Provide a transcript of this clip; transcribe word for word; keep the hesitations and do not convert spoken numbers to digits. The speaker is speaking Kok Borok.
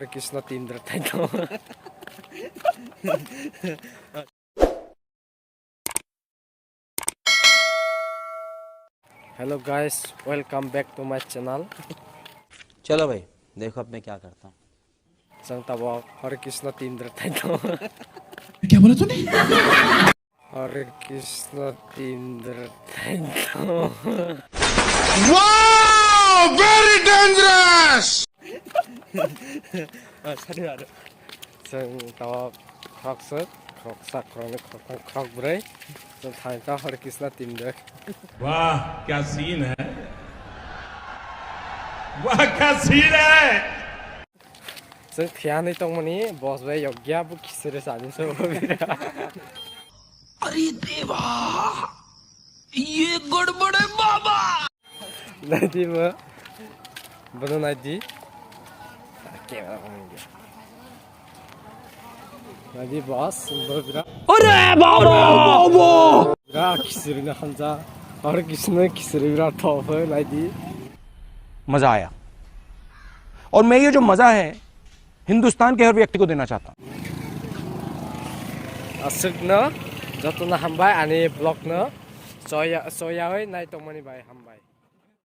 Krishna Tindra thaito. Hello guys, welcome back to my channel. चलो भाई, देखो अब मैं क्या करता हूँ। Chwng tabok Hare Krishna Tindra thaito. क्या बोला तूने? Hare Krishna Tindra thaito. Wow! Very dangerous! Ah, sorry, sorry. Chwng tabok khoroksa, khoroksa, khoroknwi, khoroktham, khorokbrwi. Chwng thaito Hare Krishna Tindra. वाह, क्या सीन है। वाह, क्या सीन है। Chwng phiya hinwi tongmani, boss bai yokya, bo khichiri sani se bo bira. अरे देवा, ये गड़बड़ है बाबा। Naidi bo, bono naidi. Camera on dia. Naidi boss, bo bira. अरे बाबा। Bira khichiri na hamja. Hare Krishna khichiri bira thop, naidi. मजा आया। और मैं ये जो मजा है, हिंदुस्तान के हर व्यक्ति को देना चाहता हूँ। Aswkno jotono hambai ani vlog no choya, choyawi nai tongmani bai hambai.